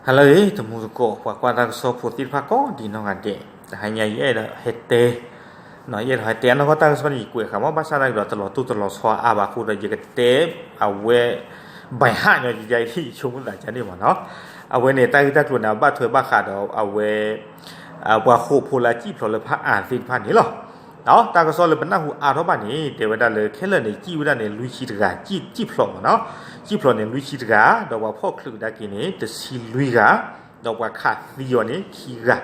ဟါလၢအဂ့ၤ တမူသကိး ပှၤကွၢ်တၢ်ကစီၣ်ဖိသ့ၣ်တဖၣ်ကိးဒံးနီၢ်ဂၤဒဲး, တဟါညါယအဲၣ်ဒိးဟဲတဲ, ယအဲၣ်ဒိးဟဲတဲအနီၢ်ကီၢ်တၢ်ကစီၣ်န့ၣ် ယကွဲးဃာ်မ့ၢ် ဘၣ်ဆၣ်တၢ်ကဒီးတလီၤတိၢ်တလီၤဆီအါဘၣ်အဃိဒီး ယကတဲအဝဲ ဘၣ်ဟးညီယယဆိကမိၣ်သးကန့ၣ်မ့ၢ်နီၤ. အဝဲန့ၣ် တၢ်ဂ့ၢ်တၢ်ကျိၤန့ၣ် ဘၣ်ထွဲဘၣ်ဃးဒီးအဝဲ ပှၤဃိးဖိလၢအစံၣ်ဖျိးလၢဖးအါသ့ၣ်တဖၣ်န့ၣ်လီၤ. တၢ်ကစီၣ်လၢပနၢ်ဟူအါထီၣ်ဘၣ်န့ၣ် တဲဝဲဒၣ်လၢခဲလၢာ်န့ၣ် စံၣ်ဝဲဒၣ်န့ၣ် လွံၢ်ဆံတဂၤ, စံၣ်ဖျိးမ့ၢ်နီၤ, စံၣ်ဖျိးန့ၣ် လွံၢ်ဆံတဂၤ, ဒီးပှၤဖီၣ်ချုးကဒါက့ၤန့ၣ် တဆံလွံၢ်ဂၤ, ဒီးပှၤခးသံအီၤန့ၣ် ခံဂၤ.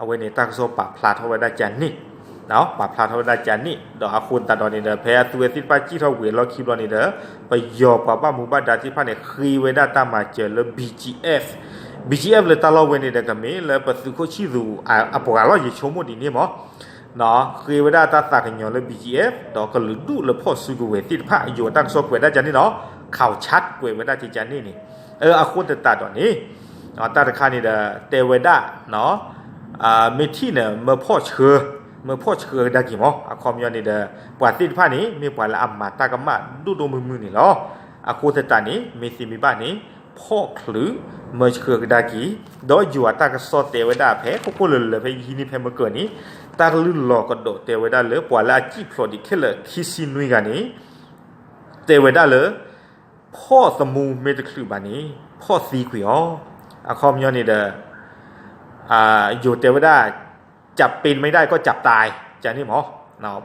အဝဲန့ၣ် တၢ်ကစီၣ်ပာ်ဖျါထီၣ်ဝဲဒၣ်ကန့ၣ်, ပာ်ဖျါထီၣ်ဝဲဒၣ်ကန့ၣ်, ဒီးအဃိသတးဒီးန့ၣ်ဒီး ဖဲအသုဝဲသ့ၣ်တဖၣ်စံၣ်ထီၣ်ဝံၤအလီၢ်ခံဘျီန့ၣ်ဒီး ပယီၤပှၤဘၣ်မူဘၣ်ဒါသ့ၣ်တဖၣ်န့ၣ် ဃ့ဝဲဒၣ်တၢ်မၤစၢၤလၢ BGF, BGF လၢတၢ်လီၢ်ဝဲန့ၣ်ဒီး ကမ့ၢ်လၢပသုးခိၣ်ဆံၣ်သူးအပှၤလီၤ ယဆိကမိၣ်ဒ်န့ၣ်မ့ၢ် ဃ့ဝဲဒၣ်တၢ်သးကညီၤလၢ BGF ဒီးကလုာ်ဒူၣ်လၢဖီၣ်စုကဝဲၤသ့ၣ်တဖၣ် ယိၤတၢ်ကစီၣ်ကွဲးဒၣ်ကန့ၣ်နီၤ, ခးဆးကွဲးဝဲဒၣ်ကန့ၣ်န့ၣ်, အဃိသတးဒီးန့ၣ် တၢ်တခါန့ၣ်ဒီး တဲဝဲဒၣ် မ့ၢ်ထံၣ်န့ၣ် မၢဖီၣ်ဆှၢ, မၢဖီၣ်ဆှၢကဒါက့ၤမ့ၢ် အခီပညီန့ၣ်ဒီး ပှၤသ့ၣ်တဖၣ်န့ၣ် မ့ၢ်ပှၤလၢအမၤတၢ်ကမၣ်ဒိၣ်ဒိၣ်မုၢ်မုၢ်န့ၣ်လီၤ. အဃိသတးန့ၣ် မ့ၢ်သ့မ့ၢ်ဘၣ်န့ၣ် ဖီၣ်ချုး မၢဆှၢကဒါက့ၤ, ဒီးယိၤအတၢ်ကစီၣ်တဲဝဲဒၣ်ဖဲ ခိၣ်ခိၣ်လၢာ်လၢာ်ဖဲယဟံးန့ၢ်ဖဲမုၢ်ကၢၤန့ၣ် တၢ်ကလုၢ်လီၤကဒီးတဲဝဲဒၣ်လၢ ပှၤလၢအစံၣ်ဖျိးဒံးခဲလၢာ်ခံဆံနွံဂၤန့ၣ် တဲဝဲဒၣ်လၢ ဖီၣ်သမူမ့ၢ်တချုးဘၣ်န့ၣ် ဖီၣ်သံကွံာ်အီၤ, အခီပညီန့ၣ်ဒီး ယိၤတဲဝဲဒၣ် จับเป็นไม่ได้ก็จับตาย ကန့ၣ်မ့ၢ်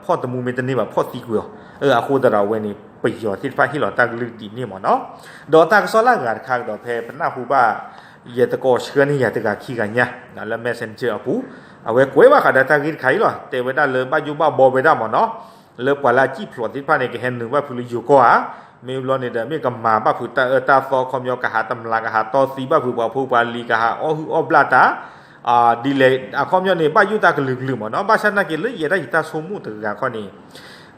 ဖီၣ်သမူမ့ၢ်တန့ၢ်ဘၣ် ဖီၣ်သံကွံာ်အီၤ, အဃိသတးဒီးအဝဲန့ၣ် ပယီၤသ့ၣ်တဖၣ်ဟ့ၣ်လီၤတၢ်ကလုၢ်ဒ်န့ၣ်မ့ၢ်နီၤ. ဒီးတၢ်ကစီၣ်လၢအဂၤတခါကဒီးဖဲပနၢ်ဟူဘၣ် ယတကိးဆှၢန့ၢ်ယၤတဂၤခံဂၤညါ လၢ messenger အပူၤ, အဝဲကွဲးဘၣ်ဃးဒီးတၢ်ဂ့ၢ်တခါအံၤလီၤ, တဲဝဲဒၣ်လၢဘၣ်ယိၣ်ဘၣ်ဘီဝဲဒၣ်မ့ၢ်နီၤ လၢပှၤလၢအစံၣ်ဖျိးသ့ၣ်တဖၣ်န့ၣ် ကဟဲနုာ်ဘၣ်ဖုးလၢယိၤကီၢ်ဧါ, မ့ၢ်ဘျီန့ၣ်ဒီး မ့ၢ်ကမၤဘၣ်ဖုးတၢ်အၢတၢ်သီ အခီပညီ ကဟးတမျး ကဟးတီသံဘၣ်ဖုးပှၤဖိပှၤလံၤ ကဟးအီၣ်ဟုၣ်အီၣ်ဘျၣ်တၢ် ဒ်လဲၣ် အခီပညီန့ၣ် ဘၣ်ယိၣ်တၢ်ကလုာ်ကလုာ်မ့ၢ်နီၤ. ဘၣ်ဆၣ်သနာ်က့လၢယဲဒၣ်ယတၢ်ဆိကမိၣ်တဂၤခီန့ၣ်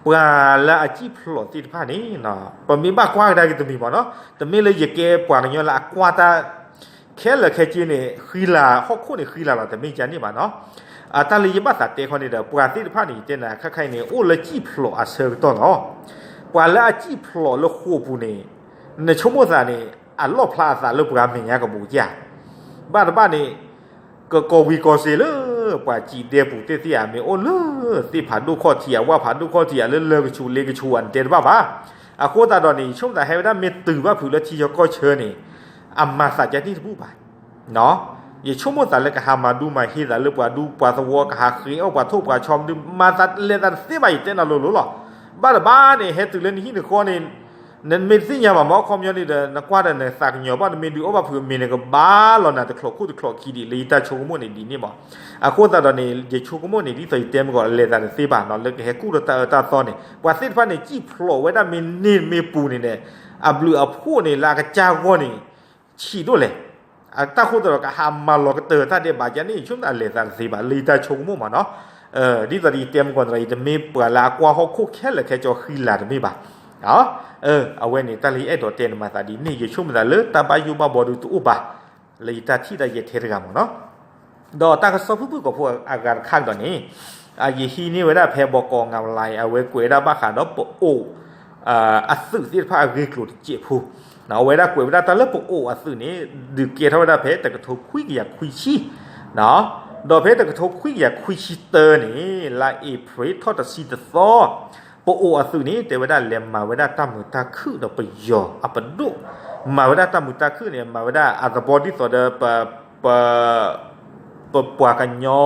ပှၤလၢအစံၣ်ဖျိးသ့ၣ်တဖၣ်န့ၣ် ပမ့ၢ်ဘၣ်ကွၢ်ကဒါက့ၤတမံၤမ့ၢ်နီၤ, တမ့ၢ်လၢယကဲပှၤကညီလၢအကွၢ်တၢ် ခဲလၢာ်ခဲဆ့န့ၣ် ဃံလၤ ဟီၣ်ခိၣ်န့ၣ်ဃံလၤလီၤ တမ့ၢ်ကန့ၣ်ဘၣ်နီၤ. တၢ်လၢယဘၣ်သးတဲခီန့ၣ်ဒီး ပှၤသ့ၣ်တဖၣ်န့ၣ် ယတဲနၤခါခါအံၤန့ၣ် အိၣ်လၢစံၣ်ဖျိးအဆၢကတီၢ်လီၤ. ပှၤလၢအစံၣ်ဖျိးလၢဃိာ်ပူၤန့ၣ် နဆိကမိၣ်သးန့ၣ် အလီၣ်ဖျါအသးလၢပှၤမဲာ်ညါကဘူးကၢ်, ဘၣ်တဘၣ်န့ၣ် ကကီဝံၤကီစ့လၢ ပှၤစံၣ်ဒဲပူၤသ့ၣ်သ့ၣ်ဧါ မ့ၢ်အိၣ်လၢ သ့ၣ်ဖးဒိၣ်ခီၣ်ထံးဧါ ဝၣ်ဖးဒိၣ်ခီၣ်ထံးဧါ လၢလၢကဆူးလ့ကဆူးဧါ နတဲတဘၣ်ဘၣ်. အဃိသတးဒီးန့ၣ် ယဆိကမိၣ်သးဟဲဝဲဒၣ်မ့ၢ်တုၤဘၣ်ဖုးလၢထံဆၢကီၢ်ဆၢန့ၣ် အမၤသးကန့ၣ်တဘူၣ်ဘၣ် ယဆိကမိၣ်သးလၢကဟးမၤဒူမၤဟ့သးလၢပှၤဒူပှၤသဝီ ကဟးဃ့အီၣ်ပှၤထိၣ်ပှၤဆီမဒု မၤသးလဲၤသးတသ့ဘၣ် ယတဲနၤလိၤလိၤလီၤ. ဘၣ်တဘၣ်န့ၣ် ဟဲတုၤလၢနဟံၣ်နဃီန့ၣ် နမ့ၢ်တသ့ၣ်ညါဘၣ်မ့ၢ် အခီပညီန့ၣ်ဒီး နကွၢ်ဒီးနသးကညီၤဘၣ် နမ့ၢ်ဒုးအီၣ်ဘၣ်ဖုးအမ့ၢ်န့ၣ် ကဘၣ်လီၤနၤတချိးခိၣ်တချိးခံဒံး လၢယတၢ်ဆိကမိၣ်န့ၣ်ဒ်န့ၣ်မ့ၢ်. အဃိသတးဒီးန့ၣ် ယဆိကမိၣ်န့ၣ် ဒ်သိးယတဲမ့ၢ်ကီး လဲၤသးတသ့ဘၣ်နီၤ လၢကဟဲကူၣ်ဒီးတၢ်အၢတၢ်သီန့ၣ် ပှၤသ့ၣ်တဖၣ်န့ၣ် စံၣ်ဖျိးဝဲဒၣ်မ့ၢ်န့ၢ်မ့ၢ်ပူၤန့ၣ်န့ၣ် အဘျုးအဖှိၣ်န့ၣ် လၢအကစၢ်ဂီၢ်န့ၣ် ဆံးဒိၣ်လဲၣ်. တၢ်ဃိသတးဒီး ကဟးမၤလီၤကတၢၢ်တၢ်ဒဲးဘးကန့ၣ် ဆိကမိၣ်သးလဲၤသးတသ့ဘၣ် လၢယတၢ်ဆိကမိၣ်မ့ၢ်နီၤ. ဒ်သိးဒီးယတဲမ့ၢ်ကီးသရၣ် ယတမ့ၢ်ပှၤလၢအကွၢ်ဟီၣ်ခိၣ်ခဲလၢာ်ခဲဆ့ဃံလၤတမ့ၢ်ဘၣ်. အဝဲန့ၣ် တၢ်လၢယအဲၣ်ဒိးတဲနမၤသးဒ်န့ၣ် ယဆိကမိၣ်သးလၢတၢ်ဘၣ်ယိၣ်ဘၣ်ဘီဒုးတအိၣ်ဘၣ် လၢယတၢ်ထံၣ်တၢ်ယဲၢ်ထဲတဂၤမ့ၢ်နီၤ. ဒီးတၢ်ကစီၣ်ဖုၣ်ဖုၣ်ကိာ်ဖိအဂၤတခါကဒီးန့ၣ် ယဟံးန့ၢ်ဝဲဒၣ်ဖဲဘီကီးငၤလါ အဝဲကွဲးဝဲဒၣ်ဘၣ်ဃးဒီးပအိၣ် အသုးသ့ၣ်တဖၣ်အဂ့ၢ်ကျိၤတစဲးဖိ အဝဲဒၣ်ကွဲးဝဲဒၣ်တၢ်လၢပအိၣ်အသုးန့ၣ် ဒုးကဲထီၣ်ဝဲဒၣ်ဖဲတကထိခွံကယၤခွံဆံ ဒီးဖဲတကထိခွံကယၤခွံဆံတၢန့ၣ် လါအ့ဖြ့ၣ်ထီၣ်တဆံတသီ ပအိၣ်အသုးန့ၣ် တဲဝဲဒၣ်လဲၤမၤဝဲဒၣ်တၢ်မုာ်တၢ်ခုၣ်ဒီးပယီၤအပဒိၣ်, မၤဝဲဒၣ်တၢ်မုာ်တၢ်ခုၣ်န့ၣ် မၤဝဲဒၣ်အသဘီဒ်သိးဒီး ပ ပပှၤကညီ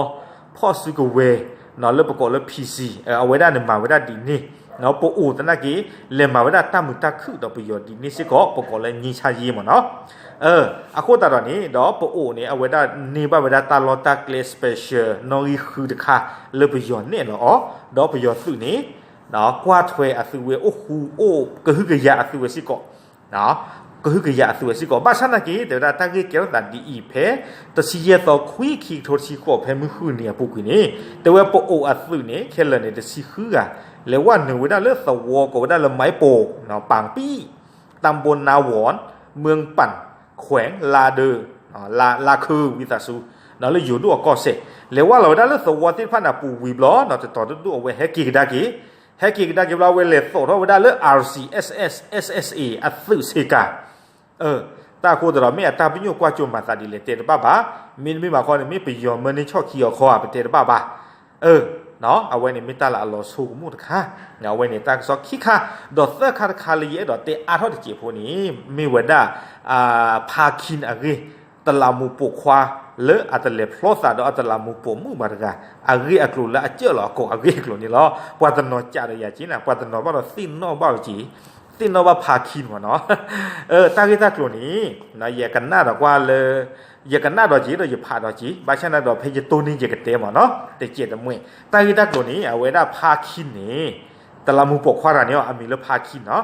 ဖီၣ်စုကဝဲၤ လၢပကိးလၢ PC အဝဲဒၣ်န့ၣ်မၤဝဲဒၣ်ဒ်န့ၣ် ပအိၣ်သနာ်က့ လဲၤမၤဝဲဒၣ်တၢ်မုာ်တၢ်ခုၣ်ဒီးပယီၤဒ်န့ၣ်စ့ၢ်ကီး ပကိးလၢ ငြိမ်းချမ်းရေး မ့ၢ်နီၤ. အဃိသတးဒီးန့ၣ် ဒီးပအိၣ်န့ၣ် အဝဲဒၣ်န့ၢ်ဘၣ်ဝဲဒၣ်တၢ်လီၢ်တၢ်ကျဲ special နီၣ်ဂံၢ်ဃုတခါလၢပယီၤနဲၣ်လီၤအီၤ ဒီးပယီၤသုးန့ၣ် ကွၢ်ထွဲအသုးဝဲအိၣ်ဃူအိၣ်ကဟုကယာ်အသုးဝဲစ့ၢ်ကီး ကဟုကယာ်အသုးဝဲစ့ၢ်ကီး ဘၣ်ဆၣ်သနာ်က့ တဲဝဲဒၣ်တၢ်ဂ့ၢ်ကဲထီၣ်သးဒ်အံၤ ဖဲတဆံယဲၢ်သီခွံ ခံကထိတဆံဃိး ဖဲမုၢ်ဃုနံၤအပူၤကွံာ်န့ၣ် တဲဝဲပအိၣ်အသုးန့ၣ် ခဲလၢာ်န့ၣ် တဆံဃုဂၤ လဲၤဝဲနုာ်ဝဲဒၣ်လၢသဝီကိးဝဲဒၣ်လၢ မၢပိၢ် ပၣ်ပံၣ် တၢ်ဘိနါဝီၢ် မၢပၣ် ခွဲး လါဒၢ လါခု ဝံသးစူၤ လၢယိၤဒိၣ်အကီၢ်စဲၣ် လဲၤဝဲလီၤဝဲဒၣ်လၢသဝီသ့ၣ်တဖၣ်န့ၣ်အပူၤဝံၤဘျီ တတီၤတဒိၣ်အဝဲဟဲက့ၤကဒါက့ၤ ဟဲက့ၤကဒါက့ၤဘျီ အဝဲလဲၤသိးထီၣ်ဝဲဒၣ်လၢ RCSS/SSA အသုးဆ့ကၤ တၢ်အဃိသတးဒီး မ့ၢ်အတၢ်ပညိၣ်ကွၢ်စိမၤသးဒ်လဲၣ်တဲတဘၣ်ဘၣ်, မ့တမ့ၢ်ဘၣ်ခီန့ၣ် မ့ၢ်ပယီၤမၢန့ၢ်ဆီၣ်ခံအီၤခီဧါ ပတဲတဘၣ်ဘၣ်. အၢ အဝဲန့ၣ်မ့ၢ်တၢ်လၢအလီၤဆိကမိၣ်တခါ, အဝဲန့ၣ်တၢ်ကစီၣ်ခံခါ, ဒီးသၢခါတခါလၢယအဲၣ်ဒိးတဲအါထီၣ်တစဲးဖိန့ၣ် မ့ၢ်ဝဲဒၣ် ဖါခံအဂ့ၢ်, တလးမူးပိာ်ခွါ လၢအတလဲၤဖျီသးဒီးအတလးမူးပိာ်မုၣ်ဘၣ်တဂၤ, အဂ့ၢ်အကျိၤလၢအကၢၣ်လီၤအကိာ်အဂ့ၢ်အကျိၤန့ၣ်လီၤ. ပှၤတနီၤကးဒီးယၤက့ၤနၤ, ပှၤတနီၤဘၣ်ဒီးသ့ၣ်နီၣ်ဘၣ်ဝဲက့ၤ, သ့ၣ်နီၣ်ဘၣ်ဖါခံန့ၣ်မ့ၢ်နီၤ. တၢ်ဂ့ၢ်တၢ်ကျိၤန့ၣ် ယကနၣ်ဒီးကွၢ်လၢ ယကနၣ်ဒီးက့ၤဒီးယဖးဒီးက့ၤ, ဘၣ်ဆၣ်န့ၣ်ဒီးဖဲယတိၢ်န့ၢ်ယကတဲမ့ၢ်နီၤ, တကဲးတမှဲ, တၢ်ဂ့ၢ်တၢ်ကျိၤန့ၣ် အဝဲဒၣ်ဖါခံန့ၣ် တလးမူးပိာ်ခွါတဂၤန့ၣ် အမံၤလၢဖါခံနီၤ,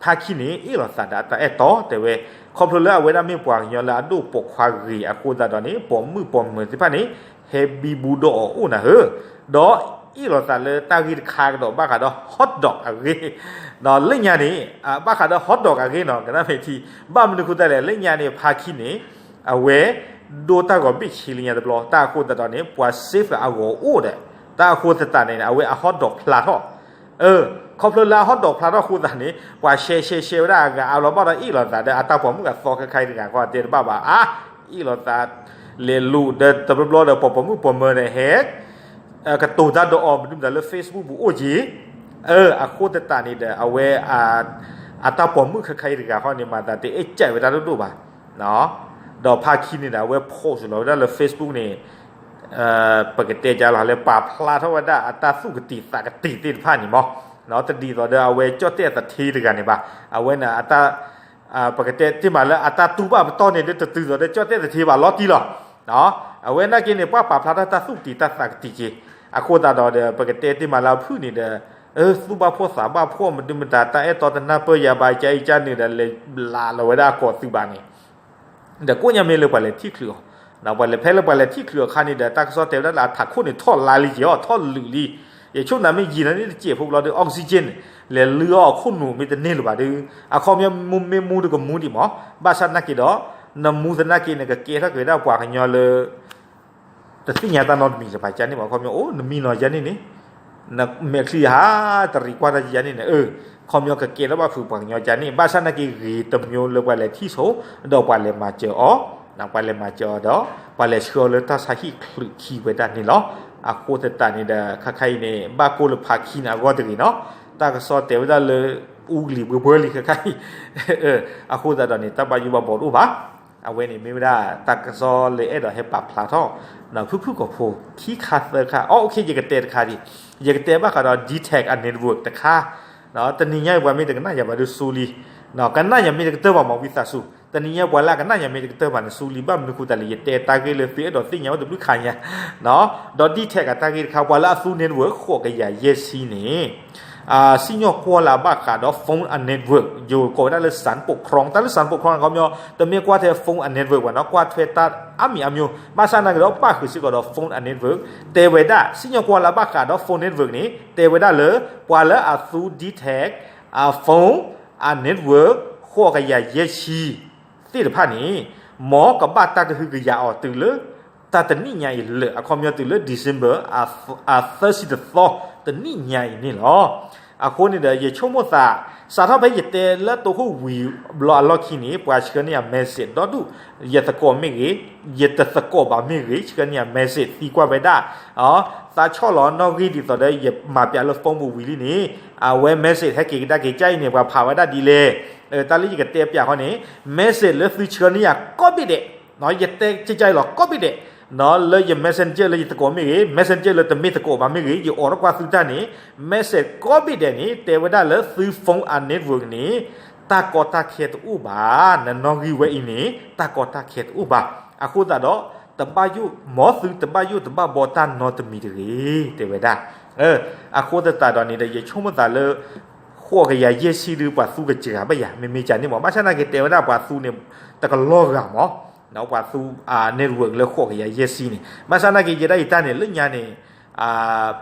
ဖါခံန့ၣ် အ့ၣ်လိာ်သးဒီးအတၢ်အဲၣ်တီတဲဝဲ, ခီဖျိလၢအဝဲဒၣ်မ့ၢ်ပှၤကညီလၢအဒိၣ်ပိာ်ခွါဂ့ၤအဃိသတးဒီးန့ၣ် ပိာ်မုၣ်ပိာ်မၢၤသ့ၣ်တဖၣ်န့ၣ် ဟဲဘံဘူဒီးအီၤအိၣ်နၤဧၢ, ဒီးအ့ၣ်လိာ်သးလၢတၢ်ဂ့ၢ်တခါကဒီးဘၣ်ဃးဒီး hot dog အဂ့ၢ်, ဒီးလၢညါန့ၣ် ဘၣ်ဃးဒီး hot dog အဂ့ၢ်နီၤ ကနၣ်မ့ၢ်ထံ, ဘၣ်မနုၤအဃိသတးလဲၣ် လၢညါန့ၣ် ဖါခံန့ၣ် အဝဲ ဒိတၢ်ဂီၤဘ့ၣ်ဆံလၢညါတဘျီ, တၢ်အဃိသတးဒီးန့ၣ် ပှၤ save အဂီၤအိၣ်ဒီး, တၢ်အဃိသတးန့ၣ် အဝဲအ hot dog ဖျါထီၣ်, အၢ ခီဖျိလၢအ hot dog ဖျါထီၣ်အဃိသတးန့ၣ် ပှၤ share share share ဝဲဒၣ်အဂၤအါဘျီဘၣ်ဒီး အ့ၣ်လိာ်သးဒီးအတၢ်ပိာ်မုၣ်အသီခဲခါအံၤတဂၤဃီ တဲတဘၣ်ဘၣ်, အါ အ့ၣ်လိာ်သး လဲၤလိာ်ဒီးတဘျီဘျီဒီး ပိာ်ပိာ်မုၣ်ပိာ်မၢၤဒီးဟဲ ကတိၤတၢ်ဒီးအီၤ မနုၤမတၤလၢ Facebook ပူၤအိၣ်က့ၤ, အၢ အဃိသတးန့ၣ်ဒီး အဝဲ အတၢ်ပိာ်မုၣ်ခဲခါအံၤတဂၤဃီန့ၣ် မၤသးတအဲၣ်ကၢ်ဝဲတၢ်ဒိၣ်ဒိၣ်ဘၣ်, ဒီးဖါခံန့ၣ်ဒီး အဝဲ post လီၤဝဲဒၣ်လၢ Facebook န့ၣ် ပကတဲကလီၤလၢပာ်ဖျါထီၣ်ဝဲဒၣ်အတၢ်သူၣ်ကတံာ်သးကတံာ်သ့ၣ်တဖၣ်န့ၣ်မ့ၢ်, တဒ်သိးဒီးအဝဲကၠီၣ်တဲၣ်သထ့တဂၤန့ၣ်ဘၣ်, အဝဲန့ၣ် ပကတဲတ့ၢ်မးလၢအတၢ်တူၢ်ဘၣ်ပတီၢ်န့ၣ် ဒ်တတုၤသိးဒီးကၠီၣ်တဲၣ်သထ့ဘၣ်လီၤတံၢ်လီၤ. အဝဲနာ်က့န့ၣ် ပှၤပာ်ဖျါထီၣ်တၢ်သူၣ်ကတံာ်တၢ်သးကတံာ်က့ၤ, အဃိသတးဒီးဒီး ပကတဲတ့ၢ်မးလၢအဖုၣ်န့ၣ်ဒီး သူၣ်ဘၣ်ဖှီၣ်သးဘၣ်ဖှီၣ် မဒုမတၤ တၢ်အဲၣ်တီတနၢ်ပၢၢ်ယၤဘၣ် ကါအံၤကါနုာ်ဒီး လဲၤလးလီၤဝဲဒၣ်အကိာ်သုးဘၣ်န့ၣ် ဒီးကိးညါမ့ၢ်လၢပှၤလဲၤထံၣ်ချုးအီၤ, ပှၤလဲၤဖဲလၢပှၤလဲၤထံၣ်ချုးအီၤအခါန့ၣ်ဒီး တၢ်ကစီၣ်တဲဝဲဒၣ်လၢအထးခိၣ်န့ၣ် ထီၣ်လါလံက့ၤအီၤ ထီၣ်လုာ်လံ, ယဆိကမိၣ်မ့ၢ်ယံာ်လီၤန့ၣ်တစဲးဖိဘျီဒီး oxygen လဲၤလုၢ်အီၣ်အခိၣ်နူာ်မ့ၢ်တန့ၢ်လၢၤဘၣ်ဒီး အခီပညီမ့ၢ်မူဒီးကမူဒံးမ့ၢ်, ဘၣ်ဆၣ်နာ်က့ဒီး နမူသနာ်က့ နကကဲထီၣ်က့ၤဝဲဒၣ်ပှၤကညီလၢ တသ့ၣ်ညါတၢ်နီတမံၤလၢၤဘၣ်ကန့ၣ်မ့ၢ် အခီပညီ အိၣ် နမံနီၤယါန့ၣ်န့ၣ် နမဲာ်ချံဟးတရံးကွၢ်တၢ်ယါန့ၣ်န့ၣ် အခီပညီကကဲထီၣ်ဘၣ်ဖုးပှၤကညီကန့ၣ် ဘၣ်ဆၣ်နာ်က့ဂ့ၤတမျိုးလၢပှၤလဲၤထံၣ်ဆိ ဒီးပှၤလဲၤမၤစၢၤအီၤ, ပှၤလဲၤမၤစၢၤအီၤဒီး ပှၤလဲၤဆှၢအီၤလၢတၢ်ဆါဟံၣ်ချုးခံဝဲဒၣ်န့ၣ်လီၤ. အဃိသတးန့ၣ်ဒီး ခါခါအံၤန့ၣ် ဘၣ်ကိၢ်လၢဖါခံန့ၣ်အဂီၢ်တဂ့ၤနီၤ, တၢ်ကစီၣ်တဲဝဲဒၣ်လၢ အူကလံၤပှဲၤပှဲၤလံခါခါအံၤ အဃိသတးဒီးန့ၣ် တၢ်ဘၣ်ယိၣ်ဘၣ်ဘှီတအိၣ်ဘၣ်. အဝဲန့ၣ်မ့ၢ်ဝဲဒၣ်တၢ်ကစီၣ်လၢအဲၣ်ဒိးဟဲပာ်ဖျါထီၣ် ဖုၣ်ဖုၣ်ကိာ်ဖိ ခံခါသၢခါ အိၣ်ခ့ ယကတဲတခါဒံး, ယကတဲဘၣ်ဃးဒီး DTAC အ network တခါ, တနံၤညါအံၤပှၤမ့ၢ်တကနၣ်ယၤဘၣ်ဒီးစူလံ, ကနၣ်ယၤမ့ၢ်တကတၢၢ်ဘၣ်မ့ၢ်ဝံသးစူၤ, တနံၤညါပှၤလၢအကနၣ်ယၤမ့ၢ်တကတၢၢ်ဘၣ်န့ၣ်စူလံ ဘၣ်မနုၤဃိသတးလဲၣ် ယတဲတၢ်ဂ့ၢ်လၢသုအဲၣ်ဒိးသ့ၣ်ညါအိၣ်တဘျုးခါညါ, ဒီး DTAC အတၢ်ဂ့ၢ်တခါ ပှၤလၢအသူ network ဃိးကယၤယဲၢ်ဆံန့ၣ် စံၣ်ညီၣ်ကွီၢ်လၢအဘၣ်ဃးဒီး phone အ network ယိၤကိးဝဲဒၣ်လၢ စၣ်ပိာ်ခရီ တၢ်လၢ စၣ်ပိာ်ခရီ န့ၣ် ခီပညီ တမ့ၢ်ကွၢ်ထဲ phone အ network ဘၣ်နီၤ ကွၢ်ထွဲတၢ်အါမံၤအါမျိုး ဘၣ်ဆၣ်နာ်က့ဒီး ဘၣ်ဃုာ်စ့ၢ်ကီးဒီး phone အ network တဲဝဲဒၣ် စံၣ်ညီၣ်ကွီၢ်လၢအဘၣ်ဃးဒီး phone network န့ၣ် တဲဝဲဒၣ်လၢ ပှၤလၢအသူ DTAC အ phone အ network ဃိးကယၤယဲၢ်ဆံ သ့ၣ်တဖၣ်န့ၣ် မ်ကဘၣ်တၢ်ကဟုကယာ်အီၤတုၤလၢ တၢ်တနံၣ်ညါအံၤလၢာ် အခီပညီတုၤလၢ December အသၢဆံတသီ တနံၣ်ညါအံၤန့ၣ်လီၤ. အဃိန့ၣ်ဒီး ယဆိကမိၣ်သး စးထီၣ်ဖဲယတဲလၢတိခိၣ်ဝံၤဘျီအလီၢ်ခံန့ၣ် ပှၤဆှၢန့ၢ်ယၤ message ဒီဒူၣ် ယသကိးမ့ၢ်ဂ့ၤ ယတသကိးဘၣ်မ့ၢ်ဂ့ၤ ဆှၢန့ၢ်ယၤ message သံကွၢ်ဝဲဒၣ် သးဆီၣ်လီၤနီၣ်ဂံၢ်ဒ်သိးဒီး ယမၤပျးလၢ phone ပူၤဝံၤလံန့ၣ် အဝဲ message ဟဲက့ၤကဒါက့ၤကါအံၤန့ၣ် ပှၤဖးဝဲဒၣ်ဒ်လဲၣ် တၢ်လၢယကတဲပျးဃီန့ၣ် message လၢသုဆှၢန့ၢ်ယၤကိးဘ့ၣ်ဒဲး ယတဲကါအံၤလီၤကိးဘ့ၣ်ဒဲး လၢယ messenger လၢယသကိးမ့ၢ်ဂ့ၤ messenger လၢတမ့ၢ်သကိးဘၣ်မ့ၢ်ဂ့ၤ ယအိးထီၣ်ကွၢ်သုတၢ်န့ၣ် message ကိးဘ့ၣ်ဒဲးန့ၣ် တဲဝဲဒၣ်လၢသု phone အ network န့ၣ် တၢ်ကီတၢ်ခဲတအိၣ်ဘၣ် နနီၣ်ဂံၢ်ဝဲအံၤန့ၣ် တၢ်ကီတၢ်ခဲတအိၣ်ဘၣ် အဃိသတးဒီး တဘၣ်ယိၣ် မ်သုတဘၣ်ယိၣ်တဘၣ်ဘှီတၢ်နီတမံၤတဂ့ၤ တဲဝဲဒၣ် အဃိသတးဒီးန့ၣ်ဒီး ယဆိကမိၣ်သးလၢ ဃိးကယၤယဲၢ်ဆံဒုး ပှၤသူကစှၤဘၣ်ယၤ မ့မ့ၢ်ကန့ၣ်မ့ၢ် ဘၣ်ဆၣ်နာ်က့တဲဝဲဒၣ်ပှၤသူန့ၣ် တကလီၢ်ဂၤမ့ၢ် ပှၤသူ network လၢဃိးကယၤယဲၢ်ဆံန့ၣ် ဘၣ်ဆၣ်နာ်က့ယဲဒၣ်ယတၢ်န့ၣ် လၢညါန့ၣ်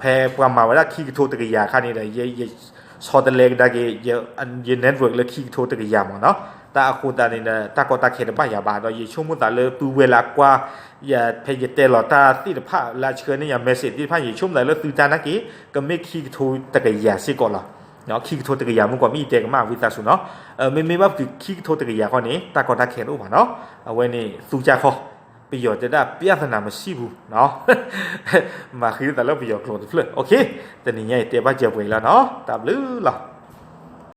ဖဲပှၤမၤဝဲဒၣ်ခံကထိတကယၤအခါန့ၣ်ဒီး ယဆီတလဲကဒါက့ၤ ယ network လၢခံကထိတကယၤမ့ၢ်နီၤ တၢ်အဃိသတးန့ၣ်ဒီး တၢ်ကီတၢ်ခဲတဘၣ်ယၤဘၣ် ဒီးယဆိကမိၣ်သးလၢပုၢ်ဝဲၢ်လၢအကွၢ် ဖဲယတဲလီၤတၢ်သ့ၣ်တဖၣ်လၢအဆှၢန့ၢ်ယၤ message သ့ၣ်တဖၣ် ယဆိကမိၣ်သးလၢသုတၢ်နာ်က့ ကမ့ၢ်ခံကထိတကယၤစ့ၢ်ကီးလီၤ ခံကထိတကယၤမုၢ်ကီၢ် မ့ၢ်ယတဲကမၣ်ဝံသးစူၤနီၤ, မ့မ့ၢ်ဘၣ်ဖုးခံကထိတကယၤခီန့ၣ် တၢ်ကီတၢ်ခဲတအိၣ်ဘၣ်နီၤ, အဝဲန့ၣ်သူကၢ်ခီ, ပယီၤတဲဒၣ် ပြဿနာမရှိဘူးနီၤ, မၤဃံသးလၢပယီၤကျိာ်တဖျၢၣ်, တနံၤညါအံၤတဲဘၣ်စၢၤပှဲၤအံၤလီၤနီၤ, တၢ်ဘျုးလီၤ.